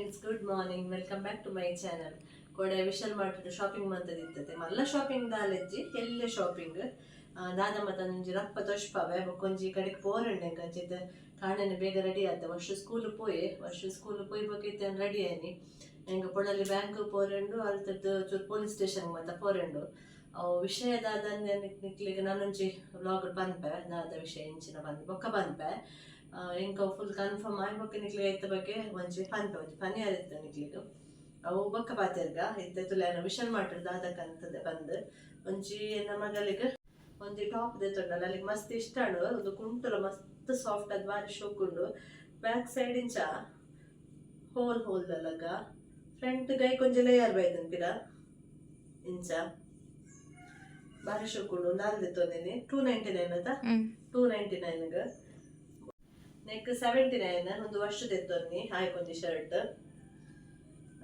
Friends, good morning, welcome back to my channel. ಕೋಡೆ Vishal mart shopping ಮಂತದಿತ್ತದೆ. ಮಲ್ಲ shopping ದಾಲೆಜ್ಜಿ, ಎಲ್ಲೆ shopping ದಾದ ಮತ್ತ ಒಂಜಿ ರಪ್ಪ ತೊಷ್ಪವೆ. ಬೊಕ್ಕೊಂಜಿ ಕಡೆಗೆ ಪೋರಂಡೆ ಅಂಚಿತ್ ಕಾಣನೆ ಬೇಗ ರೆಡಿ ಆತ. ವರ್ಷ ಸ್ಕೂಲ್ ಪೋಯೆ, ವರ್ಷ ಸ್ಕೂಲ್ ಪೋಯಿ ಬೊಕ್ಕ ಇತ್ತೆ ರೆಡಿ ಆಯ್ನಿ. ಎಂಕ್ ಪೊಳಲಿ ಬ್ಯಾಂಕ್ ಪೋರೆಂಡು, ಅಲ್ತದ್ದು ಚೂರು ಪೊಲೀಸ್ ಸ್ಟೇಷನ್ ಮತ್ತ ಪೋರೆಂಡು. ಅವು ವಿಷಯ ದಾದ ನಿಕ್ಲಿಗೆ ನಾನೊಂಜಿ ವ್ಲಾಗ್ ಪನ್ಪೆ. ದಾದ ವಿಷಯ ಇಂಚಿನ ಬಂದು ಬೊಕ್ಕ ಪನ್ಪೆ. ಎಂಕ ಫುಲ್ ಕನ್ಫರ್ಮ್ ಆಯ್ ಬೊಕ್ಕ ನಿಕ್ಲಿಗೆ ಐತ ಬಗ್ಗೆ ಒಂಜಿ ಪನ್ಪೆ. ಒಂಜಿ ಪನಿಯಾರ ಇತ್ತು ನಿಕ್ಲಿಗೆ, ಅವು ಬೊಕ್ಕ ಪಾತೆರ್ಗ. ಇತ್ತೆ ತುಲೆ ವಿಶಾಲ್ ಮಾರ್ಟ್ ದಾದಕ್ಕಂತದೆ ಬಂದು ಒಂಜಿ ಎನ್ನ ಮಗಳಿಗೆ ಒಂಜಿ ಟಾಪ್ ದೆತ್ತೊಂಡಲ್ಲ, ಅಲ್ಲಿಗೆ ಮಸ್ತ್ ಇಷ್ಟ ಉಂಡು. ಒಂದು ಕುಂಟುಲ ಮಸ್ತ್ ಸಾಫ್ಟ್, ಅದು ಬಾರಿ ಶೋಕುಂಡು. ಬ್ಯಾಕ್ ಸೈಡ್ ಇಂಚ ಹೋಲ್ ಹೋಲ್ ದಲಗ, ಫ್ರಂಟ್ ಗೈ ಕೊಂಚ ಲೇಯರ್ ಬೈದನ್ ಪಿರ ಇಂಚ ಬಾರಿ ಶೋಕುಂಡು. ನಾಲ್ ದೆತ್ತೊಂದಿನಿ. 299 ಅದ. 299ಗ್. ನೆಕ್ 79. ಒಂದು ವರ್ಷ ದೆತ್ತೊನ್ನಿ ಆಯ್ಕೊಂಜಿ ಶರ್ಟ್.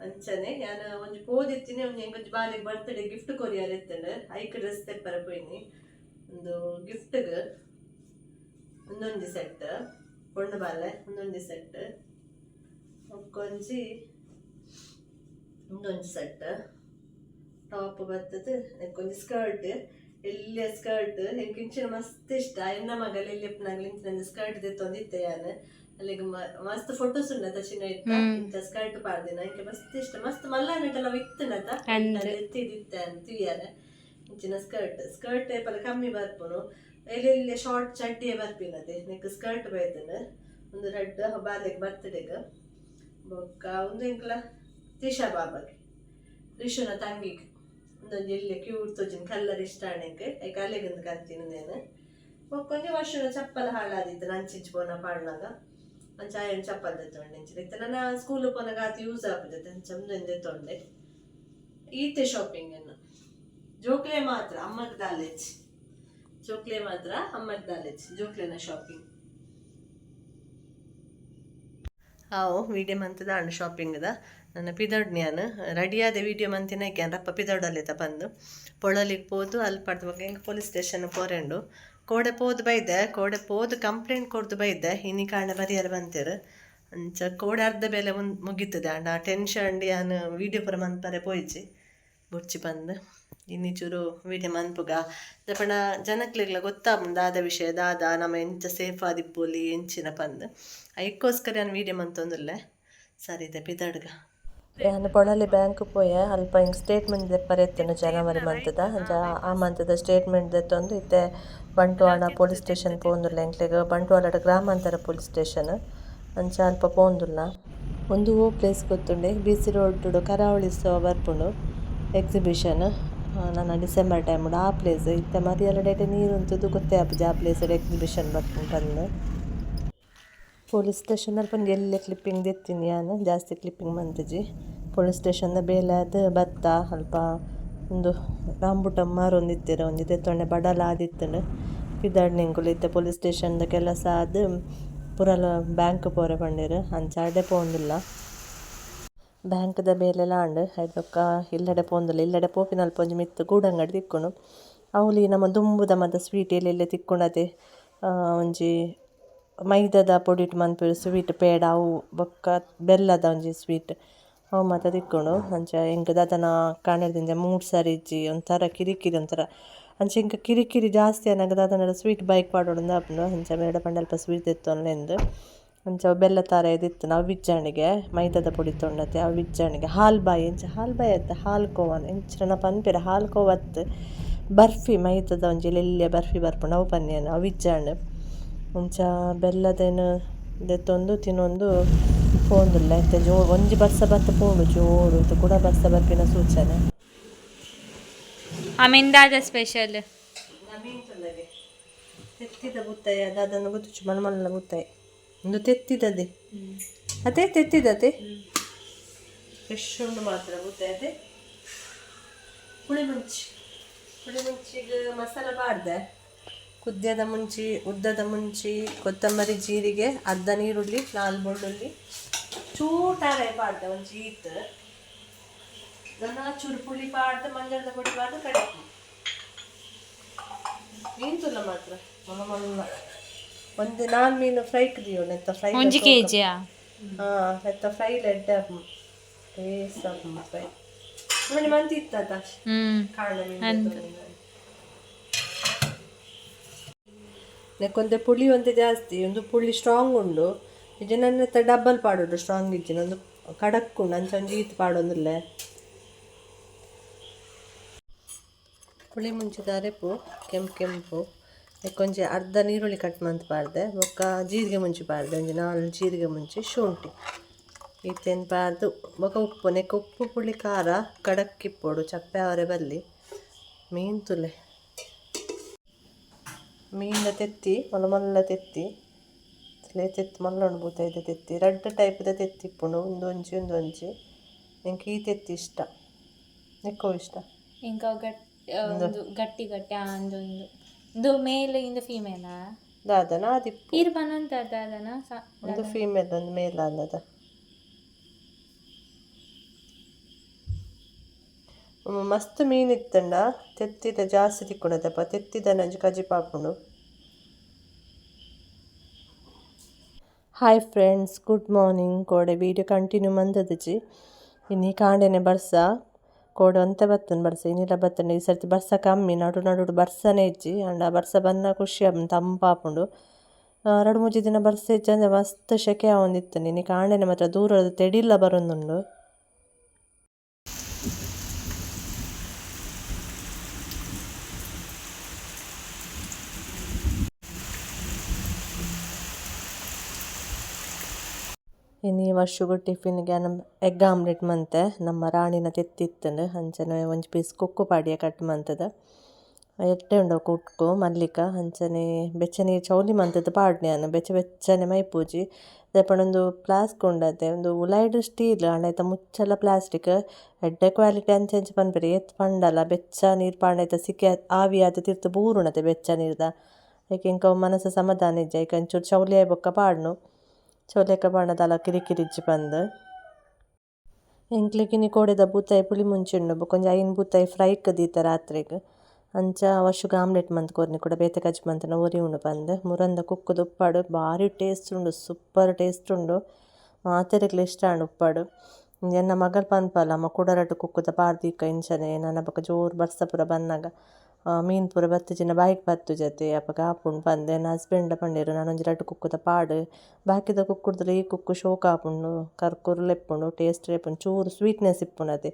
ಅಂಚನೆ ಯಾನ್ ಒಂಜಿ ಪೋದಿತ್ತಿನಿ. ಒಂಜಿ ಎಂಕೊಂಜಿ ಬಾಲೆಗ್ ಬರ್ತ್ಡೇ ಗಿಫ್ಟ್ ಕೊರಿಯರ್ ಇತ್ತಂಡು, ಐಕ್ ಡ್ರೆಸ್ ತೆಪ್ಪರ ಪೋಯಿನಿ. ಒಂದು ಗಿಫ್ಟ್ಗ್ ಒಂದೊಂಜಿ ಸೆಟ್, ಪೊಣ್ಣು ಬಾಲೆ ಒಂದೊಂಜಿ ಸೆಟ್, ಒಂಜಿ ಒಂದೊಂಜಿ ಸೆಟ್ ಟಾಪ್ ಬರ್ತದೆ. ಒಂಜಿ ಸ್ಕರ್ಟ್, ಎಲ್ಲಿಯ ಸ್ಕರ್ಟ್ ಎಂಕ್ ಇಂಚಿನ ಮಸ್ತ್ ಇಷ್ಟ. ಎನ್ನ ಮಗಲ್ ಎಲ್ಲಿ ಇಂಚಿನ ಸ್ಕರ್ಟ್ ದೆತ್ತೊಂದಿತ್ತೆ ಯಾನ್. ಅಲ್ಲಿಗೆ ಮಸ್ತ್ ಫೋಟೋಸ್ ಉಂಡತ ಚಿನ್ನ ಇತ್ತ ಇಂಚ ಸ್ಕರ್ಟ್ ಪಾಡ್ದಿನ. ಎಂಕ್ ಮಸ್ತ್ ಇಷ್ಟ. ಮಸ್ತ್ ಮಲ್ಲ ನೆಟಲ ಇತ್ತನತ ಎತ್ತಿದಿತ್ತೆ ಅಂತ. ಇಂಚಿನ ಸ್ಕರ್ಟ್, ಸ್ಕರ್ಟ್ ಏಪಲ ಕಮ್ಮಿ ಬರ್ಪುನು. ಎಲ್ಲೆಲ್ಲಿ ಶಾರ್ಟ್ ಚಡ್ಡಿಯೇ ಬರ್ಪಿನತೆ. ನೆಕ್ ಸ್ಕರ್ಟ್ ಬೈತಂಡು. ಒಂದು ರೆಡ್ ಬಾಲೆಗ್ ಬರ್ತ್ಡೇಗ್. ಬೊಕ್ಕ ಒಂದು ಎಂಕ್ಲ ತ್ರಿಷಾ ಬಾಬಾಗೆ, ರಿಷುನ ತಂಗಿಗ್ ಒಂದೊಂಜಿ ಎಲ್ಯ ಕ್ಯೂಟ್ ತೋಜಿನ ಕಲ್ಲರ್ ಇಷ್ಟ ಆಣೆಂಕ್, ಐಕ್ ಅಲೆಗೊಂದು ಕಂತಿನ ನೇನು. ಬೊಕ್ಕೊಂಜಿ ವರ್ಷದ ಚಪ್ಪಲ್ ಹಾಳಾದಿತ್ತು, ನಂಚಿಂಚು ಪೋನ ಪಾಡ್ನಾಗ. ಅಂಚ ಆಯನ್ ಚಪ್ಪಲ್ ದೆತ್ತೊಂಡೆ. ಇಂಚಿನ ಇತ್ತೆ ನನ್ನ ಸ್ಕೂಲ್ ಪೋನಾಗ ಆತ ಯೂಸ್ ಆಪುಜತೆ, ಅಂಚ ಒಂದೊಂದು ದೆತ್ತೊಂಡೆ. ಈತೆ ಶಾಪಿಂಗ್ ಅನ್ನು. ಜೋಕ್ಲೆ ಮಾತ್ರ, ಅಮ್ಮಗ್ ದಾಲೇಜ್. ಜೋಕ್ಲೆ ಮಾತ್ರ, ಅಮ್ಮಗ್ ದಾಲೇಜ್. ಜೋಕ್ಲೆನ ಶಾಪಿಂಗ್. ಹಾವು ವೀಡಿಯೋ ಮಂತದ ಅಂಡ್ ಶಾಪಿಂಗ್ದ. ನನ್ನ ಪಿದೊಡ್ನ್ಯಾನ್ ರೆಡಿಯಾದ ವೀಡಿಯೋ ಮಂತಿನ ರಪ್ಪ ಪಿದೊಡಲಿತ ಬಂದು ಪೊಳಲಿಗೆ ಪೋದು ಅಲ್ಲಿ ಪಡ್ದು ಬೊಕ್ಕ ಎಂಕ್ ಪೊಲೀಸ್ ಸ್ಟೇಷನ್ ಪೋರೆಂಡು. ಕೋಡೆ ಪೋದು ಬೈದೆ, ಕೋಡೆ ಪೋದು ಕಂಪ್ಲೇಂಟ್ ಕೊರ್ದು ಬೈದೆ. ಇನಿ ಕಾಂಡೆ ಬರಿಯರ ಬಂತೇರು. ಅಂಚ ಕೋಡೆ ಅರ್ಧ ಬೇಲೆ ಒಂದು ಮುಗೀತದೆ. ಅಂಡ ಟೆನ್ಷನ್ ಯಾನ್ ವೀಡಿಯೋ ಪೂರ ಮನ್ಪರೆ ಪೋಯಿಜಿ. ಬೊರ್ಚಿ ಬಂದು ಇನಿ ಚೂರು ವೀಡಿಯೋ ಮನ್ಪುಗ ದಪಣ ಜನಕ್ಲೆಗ್ಲ ಗೊತ್ತಾಪುಂಡು ದಾದ ವಿಷಯ ದಾದ, ನಮ್ಮ ಎಂಚ ಸೇಫ್ ಆದಿಪ್ಪೊಲಿ ಎಂಚಿನ ಪಂದ್. ಐಕ್ಕೋಸ್ಕರ ಯಾನ್ ವೀಡಿಯೋ ಮಂತೊಂದುಲ್ಲೆ. ಸರಿ ಇದೆ, ಪಿದಡ್ಗ. ಯಾನ್ ಪೊಳಲಿ ಬ್ಯಾಂಕ್ ಪೋಯೆ. ಅಲ್ಪ ಎಂಕ್ ಸ್ಟೇಟ್ಮೆಂಟ್ ದೆಪ್ಪರೆ ಇತ್ತುಂಡು ಜನವರಿ ಮಂತ್ದ. ಅಂಚ ಆ ಮಂತ್ದ ಸ್ಟೇಟ್ಮೆಂಟ್ ದೆತ್ತೊಂದು ಇತ್ತೆ ಬಂಟ್ವಾಳ ಪೊಲೀಸ್ ಸ್ಟೇಷನ್ ಪೋವೊಂದುಲ್ಲೆ. ಎಂಕ್ಲೆಗ್ ಬಂಟ್ವಾಳಡ್ ಗ್ರಾಮಾಂತರ ಪೊಲೀಸ್ ಸ್ಟೇಷನ್, ಅಂಚ ಅಲ್ಪ ಪೋವೊಂದುಲ್ಲ. ಒಂದು ಓ ಪ್ಲೇಸ್ ಗೊತ್ತುಂಡೆ? ಬಿ ಸಿ ರೋಡ್ ಕರಾವಳಿ ಉತ್ಸವ ಬರ್ಪುಂಡು ಎಕ್ಸಿಬಿಷನ್ ನನ ಡಿಸೆಂಬರ್ ಟೈಮ್ ಆ ಪ್ಲೇಸ್. ಇತ್ತೆ ಮರಿಯಲ ಡೇಟ್ ನೀರು ಉಂತುದು ಗೊತ್ತೇ ಆಪುಜಿ ಆ ಪ್ಲೇಸ್ ಎಕ್ಸಿಬಿಷನ್ ಬರ್ಪುಂಡು ಪಂದ್. ಪೊಲೀಸ್ ಸ್ಟೇಷನ್ ಅಲ್ಪ ಒಂಜಿ ಎಲ್ಲೆ ಕ್ಲಿಪ್ಪಿಂಗ್ ದೆತ್ತಿನಿ ಯಾನ್, ಜಾಸ್ತಿ ಕ್ಲಿಪ್ಪಿಂಗ್ ಮಂತುಜಿ. ಪೊಲೀಸ್ ಸ್ಟೇಷನ್ ಬೇಲೆ ಆದ್ ಬತ್ತ. ಅಲ್ಪ ಉಂದು ರಾಂಬುಟಂ ಮಾರೊಂದಿತ್ತೆರ್, ಒಂಜಿ ದೆತ್ತೊಂಡೆ. ಬಡಲ ಆದಿತ್ತುಂಡು. ಪಿದಾಡ್ನೆ ಎಂಕುಲು. ಇತ್ತೆ ಪೊಲೀಸ್ ಸ್ಟೇಷನ್ದ ಕೆಲಸ ಆದ್ ಪುರಲ ಬ್ಯಾಂಕ್ ಪೋರೆ ಪಂಡೆರ್, ಅಂಚ ಅಡೆ ಪೋವೊಂದುಲ್ಲ. ಬ್ಯಾಂಕ್ದ ಬೇಲೆಲ ಆಂಡ್. ಐಟ್ ಬೊಕ್ಕ ಇಲ್ಲಡೆ ಪೋವೊಂದುಲ್ಲ. ಇಲ್ಲಡೆ ಪೋಪಿನಲ್ಪ ಒಂಜಿ ಮಿತ್ತ್ ಗೂಡಂಗಡಿ ತಿಕ್ಕುಂಡು. ಅವ್ಲು ಈ ನಮ್ಮ ದುಂಬುದ ಮಾತ ಸ್ವೀಟ್ ಎಲ್ಲೆಲ್ಲೆ ತಿಕ್ಕುಂಡತೆ. ಒಂಜಿ ಮೈದಾದ ಪೊಡಿಟ್ ಮನ್ಪುನ ಸ್ವೀಟ್ ಪೇಡ ಅವು, ಬೊಕ್ಕ ಬೆಲ್ಲದ ಒಂಜಿ ಸ್ವೀಟ್, ಅವು ಮಾತ ತಿಕ್ಕುಂಡು. ಅಂಚ ಎಂಕ್ ದಾದನ ಕಾಣೆರ್ದಿಂಚ ಮೂಡ್ ಸರಿ ಇಜ್ಜಿ, ಒಂಥರ ಕಿರಿಕಿರಿ ಒಂಥರ. ಅಂಚ ಎಂಕ್ ಕಿರಿಕಿರಿ ಜಾಸ್ತಿ ಆನಗ ದಾದನ ಸ್ವೀಟ್ ಬಾಯಿಗ್ ಪಾಡೊಡುಂದು ಆಪುಂಡು. ಅಂಚ ಮೇಡ ಪಂಡ ಅಲ್ಪ ಸ್ವೀಟ್ ದೆತ್ತೊನ್ಲೆಂದ್. ಅಂಚ ಅವು ಬೆಲ್ಲ ತಾರಾಯಿದ ಇತ್ತು, ಅವು ಇಜ್ಜಾಂಡಿಗೆ ಮೈದಾದ ಪೊಡಿ ತೊಂಡತೆ, ಅವು ಇಜ್ಜಾಂಡಿಗೆ. ಹಾಲ್ ಬಾಯಿ ಎಂಚ ಹಾಲ್ ಬಾಯಿ ಅತ್ತ, ಹಾಲ್ ಕೋವನ್ ಎಂಚಿನ ಪನ್ಪೆರ್. ಹಾಲ್ ಕೋವ ಅತ್ತ್, ಬರ್ಫಿ, ಮೈದಾದ ಒಂಜಿ ಎಲ್ಯ ಬರ್ಫಿ ಬರ್ಪುಂಡು, ಅವು ಪನ್ಯನ. ಅವು ಇಜ್ಜಾಂಡ್. ಅಂಚ ಬೆಲ್ಲದೆನ್ ದೆತ್ತೊಂದು ತಿನೊಂದು ಪೋವೊಂದುಲ್ಲೆ. ಇತ್ತೆ ಜೋ ಒಂಜಿ ಬರ್ಸ ಬತ್ತ್ ಪೋಂಡು ಜೋರು. ಇತ್ತೆ ಕುಡ ಬರ್ಸ ಬರ್ಪಿನ ಸೂಚನೆ. ಅಮಿಂದಾದ ಸ್ಪೆಷಲ್? ಮೀನ್ ತುಲ್ಲಗೆ. ತೆತ್ತಿದ ಬುತ್ತಾಯ ದಾದನ ಗೊತ್ತುಚ್ಚು. ಮಲ್ಲ ಮಲ್ಲ ಬುತ್ತಾಯ ಒಂದು ತೆತ್ತಿದದೆ ಅದೇ ತೆತ್ತಿದತೆ. ಫ್ರೆಶ್ ಉಂಡು ಮಾತ್ರ ಬುತ್ತಾಯ ಅದೇ. ಪುಳಿ ಮುಂಚಿ, ಪುಳಿ ಮುಂಚಿಗೆ ಮಸಾಲ ಪಾಡ್ದೆ. ಕುದ್ಯದ ಮುಂಚಿ, ಉದ್ದದ ಮುಂಚಿ, ಕೊತ್ತಂಬರಿ, ಜೀರಿಗೆ, ಅರ್ಧ ನೀರುಳ್ಳಿ, ನಾಲ್ ಬೆಳ್ಳುಳ್ಳಿ, ಚೂಟಾರೆ ಪಾಡ್ದೆ ಒಂಜಿ ಈತ್. ನನ್ನ ಚೂರು ಪುಳಿ ಪಾಡ್ದು, ಮಂಜಲ್ದ ಪೊಡಿ ಪಾಡ್ದು ಕಡಿಪು. ಮೀನ್ ತುಲ್ಲ ಮಾತ್ರ ಮಲ್ಲ ಮಲ್ಲ. ಒಂದು ನಾಲ್ ಮೀನು ಫ್ರೈ ದಿಯೋಣ ಫ್ರೈ. ಒಂಜಿ ಕೆಜಿಯಾ? ಹಾಂ, ಎತ್ತ ಫ್ರೈ ಎಡ್ಡೆ ಆಪುಂಡು, ಟೇಸ್ಟ್ ಆಪುಂಡು ಫ್ರೈ. ಮಣಿ ಮಂತಿ ಇತ್ತದ. ಕಾಂಡ ಮೀನ್ ನೆಕ್ಕೊಂತೆ ಪುಳಿ ಒಂತೆ ಜಾಸ್ತಿ, ಒಂದು ಪುಳಿ ಸ್ಟ್ರಾಂಗ್ ಉಂಡು. ಇಜ್ಜಿ ನನ್ನ ಡಬ್ಬಲ್ ಪಾಡೋಡು, ಸ್ಟ್ರಾಂಗ್ ಇಜ್ಜಿನ ಒಂದು ಕಡಕ್ ಉಂಡು. ಅಂಚ ಒಂಜಿ ಈತ್ ಪಾಡೊಂದಿಲ್ಲ. ಪುಳಿ ಮುಂಚಿದ ಅರೆಪು ಕೆಂಪು ಕೆಂಪು. ಒಂಜಿ ಅರ್ಧ ನೀರುಳ್ಳಿ ಕಟ್ ಮಂತ್ ಪಾಡ್ದೆ. ಬೊಕ್ಕ ಜೀರಿಗೆ ಮುಂಚಿ ಪಾಡ್ದೆ, ಒಂಜಿ ನಾಲ್ ಜೀರಿಗೆ ಮುಂಚಿ, ಶುಂಠಿ ಈತೆನ್ ಪಾಡ್ದು ಬೊಕ್ಕ ಉಪ್ಪು. ನೆಕ್ ಉಪ್ಪು, ಪುಳಿ, ಖಾರ ಕಡಕ್ ಇಪ್ಪೊಡು, ಚಪ್ಪೆ ಅವರೆ ಬಲ್ಲಿ. ಮೀನ್ ತುಲೆ, ಮೀನ ತೆತ್ತಿ ಮಲ್ಲ ಮಲ್ಲ ತೆತ್ತಿ ತುಲೆ. ತೆತ್ತಿ ಮಲ್ಲ ಉಂಡು, ಬೂತಾಯಿದ ತೆತ್ತಿ. ರಡ್ಡ್ ಟೈಪ್ದ ತೆತ್ತಿ ಇಪ್ಪುಂಡು, ಉಂದೊಂಜಿ, ಉಂದೊಂಜಿ. ಎಂಕ್ ಈ ತೆತ್ತಿ ಇಷ್ಟ. ನಿಕ್ಕವು ಇಷ್ಟ? ಇಂಕ ಗಟ್ಟಿ, ಒಂದು ಗಟ್ಟಿ ಗಟ್ಟಿ ಒಂದೊಂದು. ಇದು ಮೇಲ್ ಇಂದು ಫೀಮೇಲಾ? ದಾದನ ಆದಿಪ್ಪು. ಈರ್ ಪನೊಂತ ದಾದನ? ಒಂದು ಫೀಮೇಲ್, ಒಂದು ಮೇಲ್ ಅನ್ನದ. ಮಸ್ತ್ ಮೀನ್ ಇತ್ತಂಡ ತೆತ್ತಿದ ಜಾಸ್ತಿ ತಿಕ್ಕುಂಡದಪ್ಪ. ತೆತ್ತಿದ ನಂಜು ಕಜಿಪು ಆಪುಂಡು. Hi friends, good morning. ಕೋಡೆ ವೀಡಿಯೋ ಕಂಟಿನ್ಯೂ ಮಂದದಿಜಿ. ಇನಿ ಕಾಂಡೆನೆ ಬರ್ಸ. ಕೋಡೆ ಒಂತೆ ಬತ್ತನ್ ಬರ್ಸ, ಇನಿಲ ಬತ್ತಂಡು. ಈ ಸರ್ತಿ ಬರ್ಸ ಕಮ್ಮಿ, ನಡು ನಡುಡು ಬರ್ಸನೇ ಇಜ್ಜಿ. ಆಂಡ ಬರ್ಸ ಬನ್ನ ಖುಷಿ ಆಪುಂಡು, ತಂಪಾಪುಂಡು. 2-3 ದಿನ ಬರ್ಸ ಇಜ್ಜಂದೆ ಮಸ್ತ್ ಸೆಕೆ ಆವೊಂದಿತ್ತುಂಡು. ಇನಿ ಕಾಂಡೆನೆ ಮಾತ್ರ ದೂರದ ತೆಡಿಲ್ಲ ಬರೊಂದುಂಡು. ಇನಿ ವರ್ಷಗು ಟಿಫಿನ್ಗೆ ಎಗ್ ಆಮ್ಲೆಟ್ ಮಂತೆ. ನಮ್ಮ ರಾಣಿನ ತೆತ್ತಿತ್ತುಂಡು. ಅಂಚನೆ ಒಂಜಿ ಪೀಸ್ ಕುಕ್ಕು ಪಾಡಿಯ ಕಟ್ ಮಂತದ. ಎಡ್ಡೆ ಉಂಡು ಕುಕ್ಕು ಮಲ್ಲಿಕ. ಅಂಚನೆ ಬೆಚ್ಚನೆ ಚೌಲಿ ಮಂತದ ಪಾಡ್ನೆ ಯಾನ್. ಬೆಚ್ಚ ಬೆಚ್ಚನೆ ಮೈಪೂಜಿ. ದಾಯೆ ಉಂದು ಪ್ಲಾಸ್ಕ್ ಉಂಡತೆ, ಉಂದು ಉಲೈಡ್ ಸ್ಟೀಲ್ ಆಂಡ ಐತ ಮುಚ್ಚಲ ಪ್ಲಾಸ್ಟಿಕ್. ಎಡ್ಡೆ ಕ್ವಾಲಿಟಿ ಅಂಚ ಇಂಚ ಪನ್ಪೆರ್, ಏತ್ ಪಂಡಲ ಬೆಚ್ಚ ನೀರು ಪಾಡ್ಂಡ ಐತ ಸಿಕೆ ಆವಿ ಆದ್ ತಿರ್ತ್ ಬೂರುಂಡತೆ ಬೆಚ್ಚ ನೀರ್ದ. ಐಕ್ ಎಂಕ್ ಅವು ಮನಸ್ಸು ಸಮಾಧಾನ ಇಜ್ಜಿ. ಐಕ್ ಒಂಚೂರು ಚೌಲಿ ಆಯಿ ಬೊಕ್ಕ ಪಾಡ್ನು. ಚೌಲಿ ಪಾಡ್ಂಡ ದಾಲ ಕಿರಿಕಿರಿ ಇಜ್ಜಿ ಪಂದ್. ಎಂಕ್ಲೆಗ್ ಇನಿ ಕೋಡೆದ ಬೂತಾಯಿ ಪುಳಿ ಮುಂಚಿ ಉಂಡು. ಬೊಕ ಒಂಜಿ 5 ಬೂತಾಯಿ ಫ್ರೈ ದೀತ ರಾತ್ರೆಗ್. ಅಂಚ ವರ್ಷಗ್ ಆಮ್ಲೆಟ್ ಮಂತ್ ಕೊರ್ನಿ ಕೂಡ, ಬೇತೆ ಕಜ್ಜಿ ಮಂತ್ಂಡ ಒರಿ ಉಂಡು ಪಂದ್. ಮುರಂದ ಕುಕ್ಕುದ ಉಪ್ಪಾಡು ಬಾರಿ ಟೇಸ್ಟ್ ಉಂಡು, ಸೂಪರ್ ಟೇಸ್ಟ್ ಉಂಡು. ಮಾತೆರೆಗ್ಲ ಇಷ್ಟ ಆಂಡ್ ಉಪ್ಪಾಡು. ಎನ್ನ ಮಗಲ್ ಪನ್ಪಲ್, ಅಮ್ಮ ಕುಡ ರಡ್ಡ್ ಕುಕ್ಕುದ ಪಾಡ್ದೀಕ ಇಂಚನೆ, ನನ ಬೊಕ ಜೋರು ಬರ್ಸ ಪೂರ ಬನ್ನಗ ಮೀನ್ ಪೂರ ಬತ್ತಿಜಿಂಡ ಬಾಯಿಗ್ ಪತ್ತುಜತೆ, ಅಪಗ ಆಪುಂಡು ಪಂದ್. ಎನ್ನ ಹಸ್ಬೆಂಡ್ ಪಂಡೆರ್, ನನೊಂಜಿ ರಡ್ಡ್ ಕುಕ್ಕುದ ಪಾಡು, ಬಾಕಿದ ಕುಕ್ಕುಡ್ದಲ ಈ ಕುಕ್ಕು ಶೋಕ್ ಆಪುಂಡು, ಕರ್ಕುರ್ಲ ಇಪ್ಪುಂಡು, ಟೇಸ್ಟ್ ಇಪ್ಪುಂಡು, ಚೂರು ಸ್ವೀಟ್ನೆಸ್ ಇಪ್ಪುಂಡು ಅತೆ.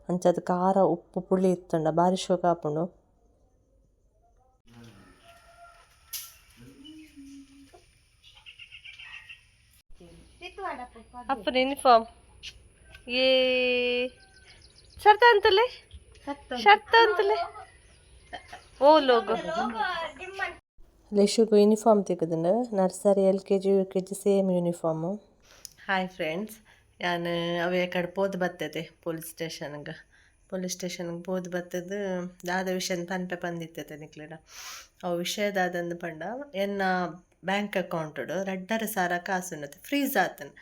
ಅಂಚಾದ್ ಖಾರ, ಉಪ್ಪು, ಪುಳಿ ಇತ್ತುಂಡ ಬಾರಿ ಶೋಕ್ ಆಪುಂಡು. ಅಪ್ಪನ ಯೂನಿಫಾರ್ಮ್ ಏ ಶರ್ಟ್ ಅಂತಲೇ, ಶರ್ಟ್ ಅಂತಲೇ. ಓ ಲೋಗೋ ಲೇಶುಗು ಯೂನಿಫಾರ್ಮ್ ತಿಕ್ಕುದುಂಡು. Nursery, LKG, UKG same uniform. Hi friends, ಯಾನ್ ಅವೇ ಕಡೆ ಪೋದು ಬತ್ತತೆ ಪೊಲೀಸ್ ಸ್ಟೇಷನ್ಗೆ. ಪೊಲೀಸ್ ಸ್ಟೇಷನ್ಗೆ ಪೋದು ಬತ್ತದು ದಾದ ವಿಷಯ ಪನ್ಪೆ ಪಂದಿತ್ತತೆ ನಿಕ್ಲೆಡ. ಅವು ವಿಷಯ ದಾದಂದು ಪಂಡ, ಎನ್ನ ಬ್ಯಾಂಕ್ ಅಕೌಂಟುಡು 2,500 ಕಾಸು ಉಂಡತೆ ಫ್ರೀಸ್ ಆತನ್.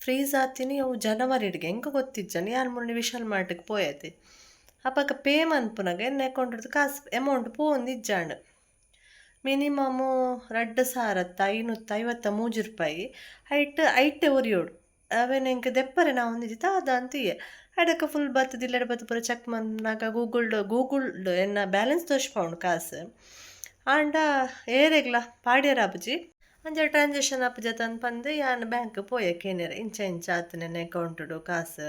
ಫ್ರೀಸ್ ಆತಿನಿ ಅವು ಜನವರಿಡ್ಗೆ. ಎಂಕ್ ಗೊತ್ತಿಜ್ಜಂಡ್. ಯಾನ್ ಮುಲ್ಪ ವಿಶಾಲ್ ಮಾರ್ಟ್ಗೆ ಪೋಯತೆ. ಅಪಗ ಪೇ ಮನ್ಪುನಗ ಎನ್ನ ಅಕೌಂಟುಡ್ದು ಕಾಸು ಅಮೌಂಟ್ ಪೋವೊಂದಿಜ್ಜಾಂಡ್. ಮಿನಿಮಮ್ 2553 ರೂಪಾಯಿ ಐಟ್ ಐಟೆ ಒರಿಯೋಡು. ಅವೆನ್ ಎಂಕ್ ದೆಪ್ಪರೆ ನಾ ಒಂದಿಜಿ ದಾದ ಅಂತಿಯೆ. ಅಡಕ ಫುಲ್ ಬತ್ತುದು ಇಲ್ಲಡೆ ಬತ್ತು ಪೂರ ಚೆಕ್ ಮನ್ಪುನಗ ಗೂಗಲ್ಡ್ ಗೂಗಲ್ಡ್ ಎನ್ನ ಬ್ಯಾಲೆನ್ಸ್ ತೋಜ್ಪಾವುಂಡು ಕಾಸು. ಆಂಡ ಏರೆಗ್ಲ ಪಾಡ್ಯರ ಆಪುಜಿ, ಅಂಚ ಟ್ರಾನ್ಸಾಕ್ಷನ್ ಆಪುಜತ ಪಂದ್ ಯಾನ್ ಬ್ಯಾಂಕ್ ಪೋಯೆ ಕೇನೆರೆ, ಇಂಚ ಇಂಚ ಆತುಂಡು ಎನ್ನ ಅಕೌಂಟುಡು ಕಾಸು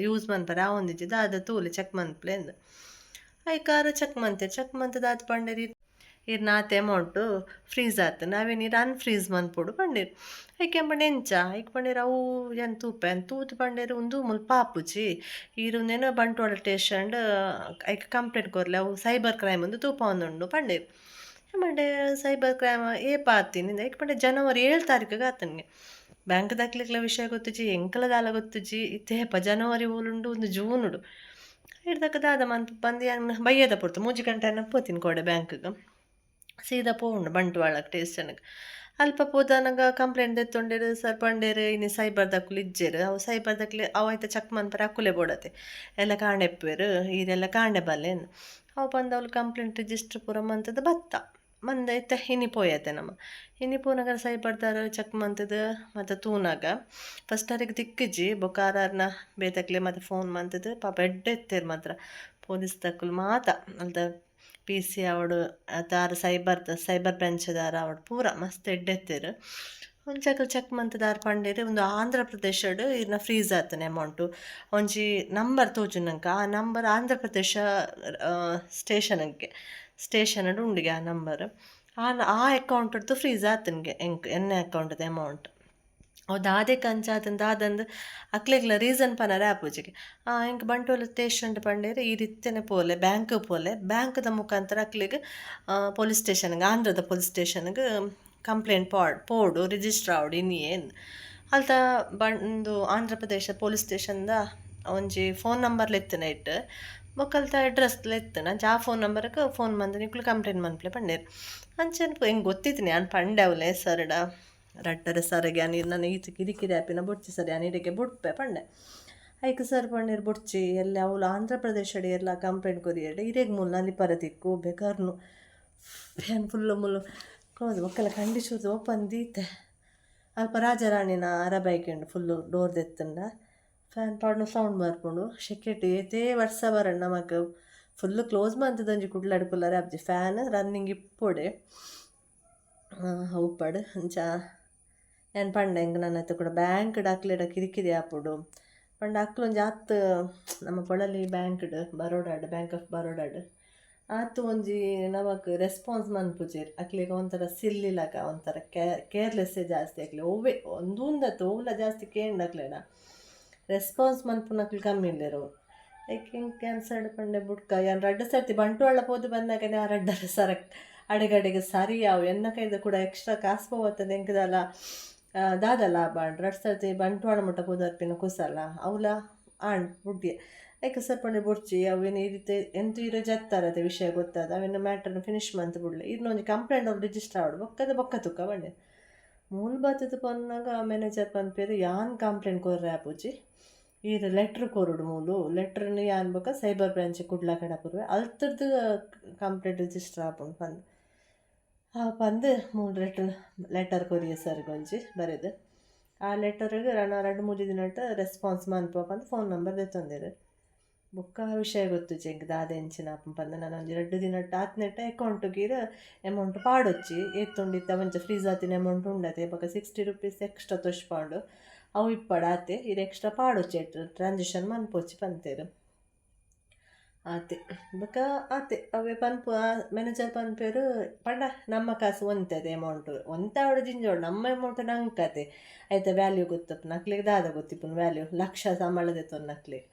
ಯೂಸ್ ಮನ್ಪರೆ ಆವೊಂದಿಜ್ಜಿ, ದಾದ ತೂಲೆ ಚೆಕ್ ಮನ್ಪುಲೆ ಅಂದ್. ಐಕಾರು ಚೆಕ್ ಮಂತೆರ್. ಚೆಕ್ ಮಂತ್ ದಾದ ಪಂಡೆರ್, ಇರ್ನ ಆತ್ ಅಮೌಂಟು ಫ್ರೀಸ್ ಆತುಂಡು, ಅವೆನ್ ಈರ್ ಅನ್ಫ್ರೀಸ್ ಮನ್ಪೊಡು ಪಂಡೆರ್. ಐಕ್ ಯಾನ್ ಪಂಡೆ ಎಂಚ? ಐಕ್ ಪಂಡೆರ್ ಅವು ಯಾನ್ ತೂಪೆ ಯಾನ್ ತೂದು ಪಂಡೆರ್, ಉಂದು ಮುಲ್ಪ ಆಪುಜಿ, ಈರ್ ಉಂದೆನ್ ಬಂಟ್ವಾಳ ಸ್ಟೇಷನ್ಡ್ ಐಕ್ ಕಂಪ್ಲೇಂಟ್ ಕೊರ್ಲೆ, ಅವು ಸೈಬರ್ ಕ್ರೈಮ್ ಉಂದು ತೂಪಾವೊಂದುಂಡು ಪಂಡೆರ್. ಪಂಡೆ ಸೈಬರ್ ಕ್ರೈಮ್ ಏಪ ಆತಿನಿ? ಐಕ್ ಪಂಡೆ ಜನವರಿ 7 ತಾರೀಕಿಗೆ ಆತುಂಡು. ಬ್ಯಾಂಕ್ ದಕ್ಲೆಗ್ಲ ವಿಷಯ ಗೊತ್ತುಜಿ, ಎಂಕಲ ದಾಲ ಗೊತ್ತುಜಿ. ಇತ್ತೆ ಏಪ ಜನವರಿ ಓಲುಂಡು, ಉಂದು ಜೂನುಡು. ಐಡ್ದಕ ದಾದ ಮನ್ಪು ಪಂದ್ ಯಾನ್ ಬಯ್ಯದ ಪೊರ್ತು 3 ಗಂಟೆ ಆನಗ ಪೋತಿನಿ ಕೋಡೆ ಬ್ಯಾಂಕ್ಗ್. ಸೀದಾ ಪೋವುಂಡು ಬಂಟ್ವಾಳ ಸ್ಟೇಷನ್ಗ್. ಅಲ್ಪ ಪೋದಾನಗ ಕಂಪ್ಲೇಂಟ್ ದೆತ್ತೊಂಡೆರ್. ಸರ್ ಪಂಡೆರ್, ಇನಿ ಸೈಬರ್ ದಕುಲು ಇಜ್ಜೆರ್, ಅವು ಸೈಬರ್ ದಕ್ಲೆ ಅವು ಐತ ಚೆಕ್ ಮನ್ಪರೆ ಅಕುಲೆ ಬೋಡತೆ, ಎಲ್ಲ ಕಾಂಡೆ ಇಪ್ಪುವೆರ್, ಈರೆಲ್ಲ ಕಾಂಡೆ ಬಲ್ಲೆ. ಅವು ಪಂದ್ ಅವ್ಲು ಕಂಪ್ಲೇಂಟ್ ರಿಜಿಸ್ಟರ್ ಪೂರ ಮಂತುದು ಬತ್ತ. ಮಂದ ಇತ್ತೆ ಇನಿ ಪೋಯತೆ ನಮ್ಮ ಇನಿ ಪೋನಗ ಸೈಬರ್ದಾರ್ ಚೆಕ್ ಮಂತುದು ಮತ್ತು ತೂನಗ ಫಸ್ಟ್ ಅರೆಗ್ ತಿಕ್ಕಿಜಿ ಬೊಕ ಆರ್ನ ಬೇತಕ್ಲೆ ಮತ್ತು ಫೋನ್ ಮಂತುದು ಪಾಪ ಎಡ್ಡೆ ಇತ್ತೆರ್ ಮಾತ್ರ ಪೊಲೀಸ್ ದಕುಲು ಮಾತ ಅಲ್ತ ಪಿ ಸಿ ಆವಡ್ ಅತ್ ಸೈಬರ್ ಸೈಬರ್ ಬ್ರಾಂಚ್ದಾರ್ ಆವಡ್ ಪೂರ ಮಸ್ತ್ ಎಡ್ಡೆ ಇತ್ತೆರ್. ಒಂಜಿ ಅಕುಲು ಚೆಕ್ ಮಂತುದು ಪಂಡೆರ್ ಉಂದು ಆಂಧ್ರ ಪ್ರದೇಶಡ್ ಇರ್ನ ಫ್ರೀಸ್ ಆತುಂಡು ಅಮೌಂಟು ಒಂಜಿ ನಂಬರ್ ತೋಜುನಂಕ ಆ ನಂಬರ್ ಆಂಧ್ರ ಪ್ರದೇಶ ಸ್ಟೇಷನ್ಗೆ ಸ್ಟೇಷನ್ಡ್ ಉಂಡುಗೆ ಆ ನಂಬರ್ ಆ ಆ ಅಕೌಂಟ್ ಫ್ರೀಸ್ ಆತುಂಡ್ಗೆ ಎಂಕ್ ಎನ್ನ ಅಕೌಂಟ್ದ ಅಮೌಂಟ್ ಅವು ದಾದೆಕ್ ಅಂಚ ಆತುಂಡು ದಾದಂದ್ ಅಕ್ಲೆಗ್ಲ ರೀಸನ್ ಪನರೆ ಆಪುಜಿಗೆ. ಎಂಕ್ ಬಂಟ್ವಾಳ ಸ್ಟೇಷನ್ಡ್ ಪಂಡೆರ್ ಈರ್ ಇತ್ತೆನೆ ಪೋಲೆ ಬ್ಯಾಂಕ್ ಪೋಲೆ ಬ್ಯಾಂಕ್ದ ಮುಖಾಂತರ ಅಕ್ಲೆಗ್ ಪೊಲೀಸ್ ಸ್ಟೇಷನ್ಗ್ ಆಂಧ್ರದ ಪೊಲೀಸ್ ಸ್ಟೇಷನ್ಗ್ ಕಂಪ್ಲೇಂಟ್ ಪೋಡು ರಿಜಿಸ್ಟರ್ ಆವಡ್ ಇನಿಯೇ ಅಲ್ತ ಉಂದು ಆಂಧ್ರ ಪ್ರದೇಶ ಪೊಲೀಸ್ ಸ್ಟೇಷನ್ದ ಒಂಜಿ ಫೋನ್ ನಂಬರ್ಲ ಇತ್ತಿನ ಐಟ್ ಬೊಕ ಅಲ್ತ ಅಡ್ರೆಸ್ಲ ಇತ್ತಿನ ಅಂಚ ಆ ಫೋನ್ ನಂಬರ್ಗ್ ಫೋನ್ ಮಂತ್ ನಿಕುಲು ಕಂಪ್ಲೇಂಟ್ ಮನ್ಪುಲೆ ಪಂಡೆರ್. ಅಂಚ ಎಂಕ್ ಗೊತ್ತಿತ್ತಿನಿ ಯಾನ್ ಪಂಡೆ ಅವ್ಲೆ ಸರ್ಡ ರಡ್ಡರೆ ಸರಿಗೆ ಯಾನ್ ನನ ಈತ್ ಕಿರಿಕಿರಿ ಆಪಿನ ಬೊಡ್ಚಿ ಸರ್ ಯಾನ್ ಇಡೆಗೆ ಬುಡ್ಪೆ ಪಂಡೆ. ಐಕ್ ಸರ್ ಪಂಡೆರ್ ಬೊಡ್ಚಿ ಎಲ್ಲೆ ಅವ್ಲು ಆಂಧ್ರ ಪ್ರದೇಶಡ್ ಏರ್ಲ ಕಂಪ್ಲೇಂಟ್ ಕೊರಿಯೆರ್ಡ ಇರೆಗ್ ಮೂಲು ನಲಿಪರ ತಿಕ್ಕು ಬೆಕರ್ನು ಯಾನ್ ಫುಲ್ಲು ಮೂಲು ಕ್ಲೋಸ್ ಬೊಕ್ಕಲ ಕಂಡೀಷನ್ ಓಪನ್ ದೀತೆ ಅಲ್ಪ ರಾಜಾರಾಣಿನ ಅರಬೈಕ್ ಉಂಡು ಫುಲ್ಲು ಡೋರ್ ದೆತ್ತುಂಡ ಫ್ಯಾನ್ ಪಾಡ್ನ ಸೌಂಡ್ ಬರ್ಪುಂಡು ಶೆಕೆಟ್ ಏತೇ ವರ್ಸ ಬರಡ್ ನಮಕ್ ಫುಲ್ಲು ಕ್ಲೋಸ್ ಮಂತುದು ಒಂಜಿ ಕುಡ್ಲಡ್ ಕುಲ್ಲರೆ ಆಪುಜಿ ಫ್ಯಾನ್ ರನ್ನಿಂಗ್ ಇಪ್ಪೊಡೆ ಉಪ್ಪಡ್ ಅಂಚ ಯಾನ್ ಪಂಡೆ ಎಂಕ್ ನನ ಕೂಡ ಬ್ಯಾಂಕ್ಡ್ ಅಕ್ಲೆಡ ಕಿರಿಕಿರಿ ಆಪುಂಡು ಪಂಡ ಅಕ್ಲು ಒಂಜಿ ಆತ್ ನಮ್ಮ ಪೊಳಲಿ ಬ್ಯಾಂಕ್ಡ್ ಬರೋಡಾಡ್ ಬ್ಯಾಂಕ್ ಆಫ್ ಬರೋಡಾಡ್ ಆತ್ ಒಂಜಿ ನಮಕ್ ರೆಸ್ಪಾನ್ಸ್ ಮನ್ಪುಜೆರ್ ಅಕ್ಲೆಗ್ ಒಂಥರ ಸಿಲ್ಲಿ ಲೆಕ ಒಂಥರ ಕೇರ್ಲೆಸ್ಸೇ ಜಾಸ್ತಿ ಅಕ್ಲೆ ಒವ್ವೆ ಒಂದೊಂದತ್ ಒವ್ಲ ಜಾಸ್ತಿ ಕೇಂಡ್ ಅಕ್ಲೆಡ ರೆಸ್ಪಾನ್ಸ್ ಮನ್ಪುನಕ್ಲು ಕಮ್ಮಿ ಉಲ್ಲೆರ್ ಅವು ಐಕ್ ಎಂಕ್ ಕ್ಯಾನ್ಸಲ್ಡ್ ಪಂಡೆ ಬುಡ್ಕ ಯಾನ್ ರಡ್ಡ್ ಸರ್ತಿ ಬಂಟ್ವಾಳ ಪೋದು ಬನ್ನಗನೆ ಆ ರಡ್ಡರೆ ಸರ ಅಡೆಗಡೆಗ್ ಸರಿ ಆವು ಎನ್ನ ಕೈದ ಕೂಡ ಎಕ್ಸ್ಟ್ರಾ ಕಾಸ್ ಪೋವತ್ತಂದ್ ಎಂಕ್ ದಾಲ ದಾದ ಲಾಭ ಆಂಡ್ ರಡ್ಡ್ ಸರ್ತಿ ಬಂಟ್ವಾಳ ಮುಟ್ಟ ಪೋದು ಬರ್ಪಿನ ಕುಸಲ ಅವ್ಲ ಆಂಡ್ ಬುಡ್ಯೆ ಐಕ್ ಸರ್ ಪಂಡೆ ಬೊಡ್ಚಿ ಅವೇನು ಈ ರೀತಿ ಎಂತ ಇರೋ ಜತ್ತಾರತೆ ವಿಷಯ ಗೊತ್ತಾದ ಅವೆನ್ ಮ್ಯಾಟರ್ನ ಫಿನಿಶ್ ಮಂತ್ ಬುಡ್ಲೆ ಇರ್ನ ಒಂಜಿ ಕಂಪ್ಲೇಂಟ್ ಅವ್ರು ರಿಜಿಸ್ಟರ್ ಆವಡ್ ಬೊಕ್ಕದ ಬೊಕ್ಕ ತುಕ್ಕ ಪಂಡೆ. ಮೂಲು ಬತ್ತುದು ಪನ್ನಾಗ ಮ್ಯಾನೇಜರ್ ಪನ್ಪೆರ್ ಯಾನ್ ಕಂಪ್ಲೇಂಟ್ ಕೊರ್ರೆ ಆಪುಜಿ ಈರ್ ಲೆಟ್ರ್ ಕೊರೊಡು ಮೂಲು ಲೆಟ್ರ್ನ್ ಯಾನ್ ಬೊಕ ಸೈಬರ್ ಬ್ರಾಂಚ್ ಕುಡ್ಲ ಕಡಪುರ್ವೆ ಅಲ್ತುರ್ದು ಕಂಪ್ಲೇಂಟ್ ರಿಜಿಸ್ಟರ್ ಆಪುಂಡು ಪಂದ್ ಆ ಪಂದ್ ಮೂಲು ಲೆಟ್ರ್ ಲೆಟರ್ ಕೊರಿಯೆ ಸರ್ಗ್ ಒಂಜಿ ಬರೆದು ಆ ಲೆಟರ್ಗ್ ನನ ರಡ್ಡ್ ಮೂಜಿ ದಿನಟ್ ರೆಸ್ಪಾನ್ಸ್ ಮನ್ಪುವ ಪಂದ್ ಫೋನ್ ನಂಬರ್ ದೆತ್ತೊಂದೆರ್ ಬೊಕ್ಕ ವಿಷಯ ಗೊತ್ತುಜಿ ಎಂಕ್ ದಾದ ಎಂಚಿನ ಆಪುಂಡು ಪಂದ್ ನನ ಒಂಜಿ ರಡ್ಡ್ ದಿನಟ್ ಆತ್ನೆಟ ಅಕೌಂಟ್ಗ್ ಈರ್ ಅಮೌಂಟ್ ಪಾಡೊಚ್ಚಿ ಏತ್ ಉಂಡು ಇತ್ತೆ ಒಂಚ ಫ್ರೀಸ್ ಆತಿನ ಅಮೌಂಟ್ ಉಂಡತೆ ಬೊಕ 60 ರುಪೀಸ್ ಎಕ್ಸ್ಟ್ರಾ ತೋಜ್ಪಾವುಂಡು ಅವು ಇಪ್ಪಡ್ ಆತೆ ಈರ್ ಎಕ್ಸ್ಟ್ರಾ ಪಾಡೊಚ್ಚಿ ಐಟ್ ಟ್ರಾನ್ಸಾಕ್ಷನ್ ಮನ್ಪೊಚ್ಚಿ ಪಂತೆರ್ ಆತೆ ಬೊಕ ಆತೆ ಅವೇ ಪನ್ಪು ಮ್ಯಾನೇಜರ್ ಪನ್ಪೆರ್ ಪಂಡ ನಮ್ಮ ಕಾಸು ಒಂತೆ ಅಮೌಂಟ್ ಒಂತೆ ಆವಡ್ ಜಿಂಜ ಆವಡ್ ನಮ್ಮ ಅಮೌಂಟ್ ನಂಕ್ ಅತೆ ಐತ ವ್ಯಾಲ್ಯೂ ಗೊತ್ತುಪ್ಪುನ ಅಕ್ಲೆಗ್ ದಾದ ಗೊತ್ತಿಪ್ಪುನು ವ್ಯಾಲ್ಯೂ ಲಕ್ಷ ಸಂಬಳ ದೆತ್ತೊನ್ನಕ್ಲೆಗ್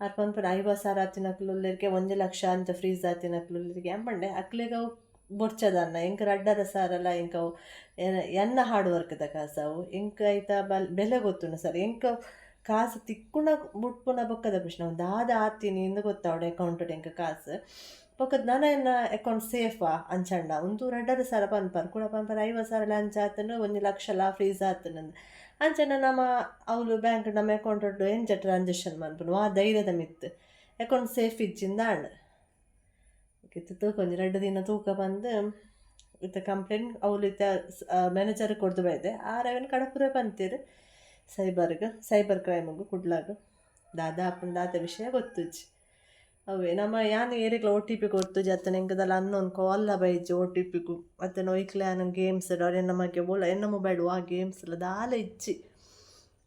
ಆರ್ ಪನ್ಪೆರ್ 50,000 ಆತಿನಕ್ಲು ಉಲ್ಲೆರ್ಗೆ 1 ಲಕ್ಷ ಅಂಚ ಫ್ರೀಸ್ ಆತಿನಕ್ಲು ಉಲ್ಲೆರ್ಗೆ ಯಾನ್ ಪಂಡೆ ಅಕ್ಲೆಗ್ ಅವು ಬೊಡ್ಚದನ್ನ ಎಂಕ್ 2.5 ಸಾವಿರಲ ಎಂಕ್ ಅವು ಎನ್ನ ಹಾರ್ಡ್ ವರ್ಕ್ದ ಕಾಸು ಅವು ಎಂಕ್ ಐತ ಬೆಲೆ ಗೊತ್ತುಂಡು ಸರ್ ಎಂಕ್ ಕಾಸು ತಿಕ್ಕುನ ಬುಡ್ಪುನ ಬೊಕ್ಕದ ಪ್ರಶ್ನೆ ಅವು ದಾದ ಆತಿನಿ ಇಂದ್ ಗೊತ್ತಾವಡ್ ಅಕೌಂಟ್ಡ್ ಎಂಕ್ ಕಾಸು ಬೊಕ್ಕ ನನ ಎನ್ನ ಅಕೌಂಟ್ ಸೇಫಾ ಅಂಚಂಡ ಉಂದು 2.5 ಸಾವಿರ ಪನ್ಪರ್ ಕುಡ ಪನ್ಪರ್ 50,000 ಅಂಚ ಆತುಂಡು 1 ಲಕ್ಷಲ ಫ್ರೀಸ್ ಆತುಂಡು ಅಂಚನೆ ನಮ ಅವ್ಲು ಬ್ಯಾಂಕ್ ನಮ್ಮ ಅಕೌಂಟ್ ಎಂಚ ಟ್ರಾನ್ಸಾಕ್ಷನ್ ಮನ್ಪುನು ವಾ ಧೈರ್ಯದ ಮಿತ್ತ್ ಅಕೌಂಟ್ ಸೇಫ್ ಇಜ್ಜಿಂದ ಆಂಡ್ ಇತ್ತೆ ತೂಕ ಒಂಜಿ ರಡ್ಡ್ ದಿನ ತೂಕ ಪಂದ್ ಇತ್ತೆ ಕಂಪ್ಲೇಂಟ್ ಅವ್ಲು ಇತ್ತೆ ಮ್ಯಾನೇಜರ್ ಕೊರ್ದು ಬೈದೆ ಆರ್ ಅವೆನ್ ಕಡಪುರೆ ಪಂತೆರ್ ಸೈಬರ್ಗ್ ಸೈಬರ್ ಕ್ರೈಮ್ಗ್ ಕುಡ್ಲಗ್ ದಾದ ಆಪುಂಡು ದಾದ ವಿಷಯ ಗೊತ್ತುಜ್ಜಿ ಅವೇ ನಮ್ಮ ಯಾನ್ ಏರೆಗ್ಲ ಓಟಿಪಿ ಕೊರ್ತುಜಿ ಅತ್ತನ ಎಂಕ್ ದಾಲ ಅನ್ನೋನ್ ಕಾಲ್ಲ ಬೈಜಿ ಓಟಿಪಿಗು ಅತ್ತನ ಒಯ್ಕ್ಲ ಯಾನ್ ಗೇಮ್ಸ್ ಎನ್ನ ಮಗೆ ಬೋಲ ಎನ್ನ ಮೊಬೈಲ್ ವಾ ಗೇಮ್ಸ್ ಲ ದಾಲ ಇಜ್ಜಿ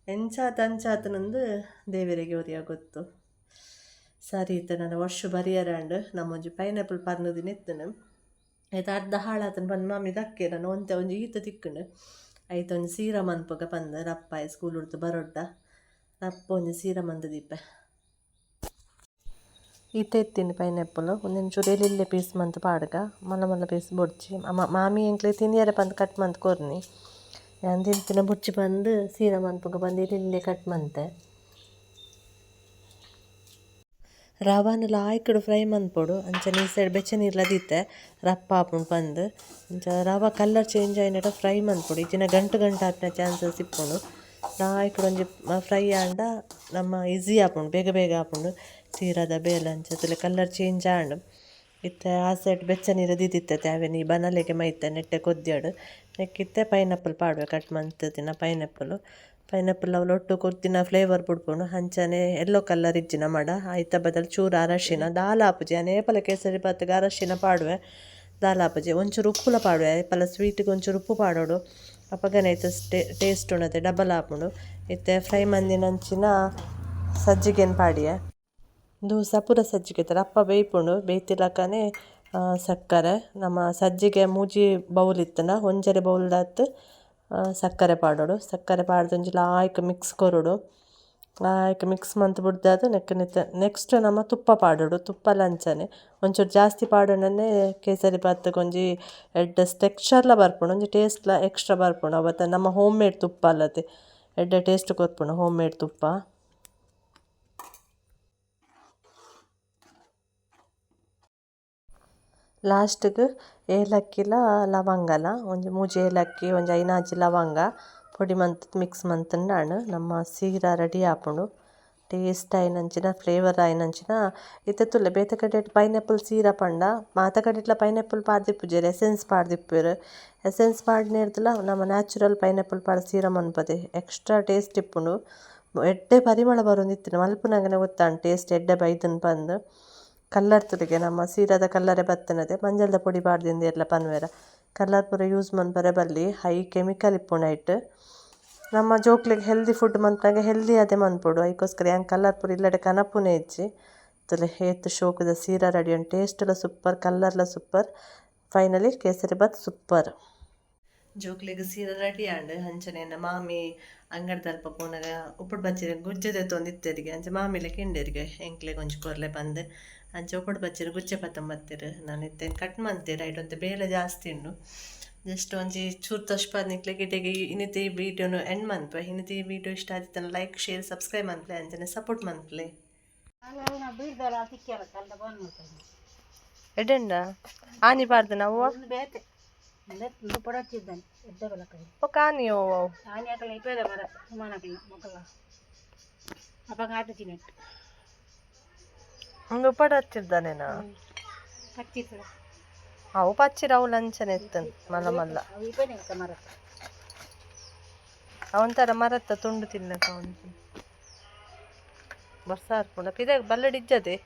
ಎಂಚಾತ್ ಅಂಚಾತನಂದು ದೇವೆರೆಗೆ ಒರಿಯ ಗೊತ್ತು. ಸರಿ ಇತ್ತೆ ನನ ವರ್ಷ ಬರಿಯರಾಂಡ್ ನಮ್ಮೊಂಜಿ ಪೈನಾಪಲ್ ಪರ್ಂದ್ ಇತ್ತುಂಡು ಐತ ಅರ್ಧ ಹಾಳಾತುಂಡು ಪಂದ್ ಮಾಮಿ ದಕ್ಕೆ ನನ ಒಂತೆ ಒಂಜಿ ಈತ ತಿಕ್ಕುಂಡು ಐತ ಒಂಜಿ ಸೀರಾ ಮನ್ಪುಗ ಪಂದ್ ರಪ್ಪಾಯ್ ಸ್ಕೂಲ್ ಡ್ದು ಬರೊಡ್ಡ ರಪ್ಪ ಒಂಜಿ ಸೀರಾ ಮಂತ್ ದೀಪೆ. ಈತೆ ಇತ್ತಿನಿ ಪೈನಾಪಲ್ ಉಂದೆನ್ ಚೂರು ಎಲ್ಲೆಲ್ಲೆ ಪೀಸ್ ಮಂತ್ ಪಾಡ್ಗ ಮಲ್ಲ ಮಲ್ಲ ಪೀಸ್ ಬೊಡ್ಚಿ ಮಾಮಿ ಎಂಕ್ಲೆ ತಿನಿಯರೆ ಪಂದ್ ಕಟ್ ಮಂತ್ ಕೊರ್ನಿ ಯಾನ್ ತಿಂತಿನ ಬೊಡ್ಚಿ ಪಂದ್ ಸೀರಾ ಮನ್ಪುಗ ಪಂದ್ ಎಲ್ಲೆಲ್ಲೆ ಕಟ್ ಮಂತೆ. ರವಾನ್ ಲಾಯ್ಕ್ಡ್ ಫ್ರೈ ಮನ್ಪೊಡು ಅಂಚನೆ ಈ ಸೈಡ್ ಬೆಚ್ಚ ನೀರ್ಲ ದೀತೆ ರಪ್ಪ ಆಪುಂಡು ಪಂದ್ ಅಂಚ ರವ ಕಲರ್ ಚೇಂಜ್ ಆಯಿನಟ ಫ್ರೈ ಮನ್ಪೊಡು ಇಜ್ಜಿಂಡ ಗಂಟು ಗಂಟು ಆಪಿನ ಚಾನ್ಸಸ್ ಇಪ್ಪುಂಡು ಲಾಯ್ಕ್ಡ್ ಒಂಜಿ ಫ್ರೈ ಆಂಡ ನಮ್ಮ ಈಸಿ ಆಪುಂಡು ಬೇಗ ಬೇಗ ಆಪುಂಡು ಸೀರಾದ ಬೇಲೆ ಅಂಚ ತೂಲೆ ಕಲರ್ ಚೇಂಜ್ ಆಂಡ್. ಇತ್ತೆ ಆ ಸೈಡ್ ಬೆಚ್ಚ ನೀರು ದೀದಿತ್ತತೆ ಅವೆನ್ ಈ ಬನಲೆಗೆ ಮೈತೆ ನೆಟ್ಟೆ ಕೊದ್ಯಡು. ನೆಕ್ಕಿತ್ತೆ ಪೈನಾಪಲ್ ಪಾಡ್ವೆ ಕಟ್ ಮಂತಿನ ಪೈನಾಪಲ್. ಪೈನಾಪಲ್ ಅವ್ಲು ಒಟ್ಟು ಕೊರ್ತಿನ ಫ್ಲೇವರ್ ಬುಡ್ಪುಂಡು. ಅಂಚನೆ ಎಲ್ಲೋ ಕಲರ್ ಇಜ್ಜಿನ ಮಡ ಐತ ಬದಲು ಚೂರು ಅರಶಿನ ದಾಲ ಆಪುಜಿ. ಯಾನ್ ಏಪಲ ಕೇಸರಿ ಬಾತ್ಗ್ ಅರಶಿನ ಪಾಡುವೆ ದಾಲ ಆಪುಜಿ. ಒಂಚೂರು ಉಪ್ಪುಲ ಪಾಡುವೆ ಏಪಲ ಸ್ವೀಟ್ಗ್ ಒಂಚೂರು ಉಪ್ಪು ಪಾಡೋಡು. ಅಪಗನೆ ಐತ ಟೇಸ್ಟ್ ಉಂಡತೆ ಡಬಲ್ ಆಪುಂಡು. ಇತ್ತೆ ಫ್ರೈ ಮಂದಿನಂಚಿನ ಸಜ್ಜಿಗೆನ್ ಪಾಡಿಯೆ. ಉಂದು ಸಪುರ ಸಜ್ಜಿಗೆ ತರ ಅಪ್ಪ ಬೇಯ್ಪುಂಡು. ಬೇಯ್ತಿಲಕನೆ ಸಕ್ಕರೆ ನಮ್ಮ ಸಜ್ಜಿಗೆ ಮೂಜಿ ಬೌಲ್ ಇತ್ತುಂಡ ಒಂಜರೆ ಬೌಲ್ದಾತ್ ಸಕ್ಕರೆ ಪಾಡೋಡು. ಸಕ್ಕರೆ ಪಾಡ್ದು ಒಂಜಿ ಲಾಯ್ಕ್ ಮಿಕ್ಸ್ ಕೊರೊಡು. ಲಾಯ್ಕ್ ಮಿಕ್ಸ್ ಮಂತ್ ಬುಡ್ದಾದ್ ನೆಕ್ಕ್ ನೆಕ್ಸ್ಟ್ ನಮ ತುಪ್ಪ ಪಾಡೋಡು. ತುಪ್ಪಲ ಅಂಚನೆ ಒಂಚೂರು ಜಾಸ್ತಿ ಪಾಡೋಣನೆ ಕೇಸರಿ ಬಾತ್ಗ್ ಒಂಜಿ ಎಡ್ಡೆ ಟೆಕ್ಸ್ಚರ್ಲ ಬರ್ಪುಂಡು, ಒಂಜಿ ಟೇಸ್ಟ್ಲ ಎಕ್ಸ್ಟ್ರಾ ಬರ್ಪುಂಡು. ಅವತ ನಮ್ಮ ಹೋಮ್ ಮೇಡ್ ತುಪ್ಪ ಅಲ್ಲತೆ ಎಡ್ಡೆ ಟೇಸ್ಟ್ ಕೊರ್ಪುಂಡು ಹೋಮ್ ಮೇಡ್ ತುಪ್ಪ. ಲಾಸ್ಟ್ಗ್ ಏಲಕ್ಕಿಲ ಲವಂಗಲ ಒಂಜಿ ಮೂಜಿ ಏಲಕ್ಕಿ ಒಂಜಿ ಐನಾಜಿ ಲವಂಗ ಪೊಡಿ ಮಂತ್ ಮಿಕ್ಸ್ ಮಂತುಂಡಾಂಡ್ ನಮ್ಮ ಸೀರಾ ರೆಡಿ ಆಪುಂಡು. ಟೇಸ್ಟ್ ಆಯಿನಂಚಿನ ಫ್ಲೇವರ್ ಆಯಿನಂಚಿನ. ಇತ್ತೆ ತೂಲೆ ಬೇತೆ ಕಡೆಟ್ ಪೈನಾಪಲ್ ಸೀರಾ ಪಂಡ ಮಾತ ಕಡೆಟ್ಲ ಪೈನಾಪಲ್ ಪಾಡ್ದಿಪ್ಪುಜೆರ್, ಎಸೆನ್ಸ್ ಪಾಡ್ದಿಪ್ಪುವೆರ್. ಎಸೆನ್ಸ್ ಪಾಡ್ನೆರ್ದ್ಲ ನಮ ನ್ಯಾಚುರಲ್ ಪೈನಾಪಲ್ ಪಾಡ್ದ್ ಸೀರಾ ಮನ್ಪೊಲಿ, ಎಕ್ಸ್ಟ್ರಾ ಟೇಸ್ಟ್ ಇಪ್ಪುಂಡು. ಎಡ್ಡೆ ಪರಿಮಳ ಬರೊಂದಿತ್ತಿನ ಮಲ್ಪುನಗನೆ ಗೊತ್ತಾಂಡ್ ಟೇಸ್ಟ್ ಎಡ್ಡೆ ಬೈದುಂಡು ಪಂದ್. ಕಲರ್ ತೂಲೆಗೆ ನಮ್ಮ ಸೀರಾದ ಕಲರೆ ಬತ್ತಿನತೆ. ಮಂಜಲ್ದ ಪೊಡಿ ಪಾಡ್ದಿಂದ್ ಏರ್ಲ ಪನ್ವೆರ. ಕಲರ್ ಪೂರ ಯೂಸ್ ಮನ್ಪರೆ ಬಲ್ಲಿ, ಹೈ ಕೆಮಿಕಲ್ ಇಪ್ಪುಂಡು ಐಟ್. ನಮ್ಮ ಜೋಕ್ಲೆಗ್ ಹೆಲ್ದಿ ಫುಡ್ ಮನ್ಪುನಗ ಹೆಲ್ದಿ ಆದೆ ಮನ್ಪೊಡು. ಐಕೋಸ್ಕರ ಯಾನ್ ಕಲರ್ ಪೂರ ಇಲ್ಲಡೆ ಕನಪುನೆ ಇಜ್ಜಿ. ತೂಲೆ ಏತ್ ಶೋಕುದ ಸೀರಾ ರೆಡಿ ಉಂಡು. ಟೇಸ್ಟ್ ಲ ಸೂಪರ್, ಕಲರ್ ಲ super. Finally kesari bath super. ಜೋಕ್ಲೆಗ್ ಸೀರಾ ರೆಡಿ ಆಂಡ್. ಅಂಚನೆ ಎನ್ನ ಮಾಮಿ ಅಂಗಡಿದಲ್ಪ ಪೋನಗ ಉಪ್ಪಡ್ ಬಚ್ಚಿರೆ ಗುಜ್ಜೆ ದೆತ್ತೊಂದಿತ್ತೆರಿಗೆ. ಅಂಚ ಮಾಮಿಲೆ ಕೇಂಡೆರಿಗೆ ಎಂಕ್ಲೆಗ್ ಒಂಜಿ ಕೊರ್ಲೆ ಪಂದ್. ಅಂಚ ಉಪ್ಪಡ್ ಬಚ್ಚಿರೆ ಗುಜ್ಜೆ ಪತ್ತೊಂಬತ್ತೆರ್. ನಾನ್ ಇತ್ತೆ ಕಟ್ ಮಂತೆರ್ ಐಟ್ ಒಂತೆ ಬೇಲೆ ಜಾಸ್ತಿ ಉಂಡು. ಜಸ್ಟ್ ಒಂಜಿ ಚೂರು ತೋಜ್ಪಾದ್ ನಿಕ್ಲೆಗ್ ಇಡೆಗ್ ಇನಿತ ಈ ವೀಡಿಯೋನು ಎಂಡ್ ಮನ್ಪೆ. ಇನಿತ ಈ ವೀಡಿಯೋ ಇಷ್ಟ ಆದಿತ್ತಂಡ ಲೈಕ್ ಶೇರ್ ಸಬ್ಸ್ಕ್ರೈಬ್ ಮನ್ಪುಲೆ, ಅಂಚನೆ ಸಪೋರ್ಟ್ ಮನ್ಪುಲೆ. ಎಡ್ಡೆಂಡ ಆನಿ ಪಾಡ್ದನ ಅವ್ವ ಬೊಕ ಆನಿ ಓ ಉಂದು ಉಪ್ಪಡ್ ಹಚ್ಚಿದ್ದಾನೇನಾ? ಅವು ಪಚ್ಚಿರ ಅವು ಲಂಚನೆ ಇತ್ತನ್ ಮಲ್ಲ ಮಲ್ಲ. ಅವಂತರ ಮರತ್ತ ತುಂಡು ತಿನ್ನಕ ಒಂಜಿ ಬರ್ಸ ಆರ್ಪುಂಡ ಪಿದಕ್ ಬಲ್ಲಡ್ ಇಜ್ಜದೆ.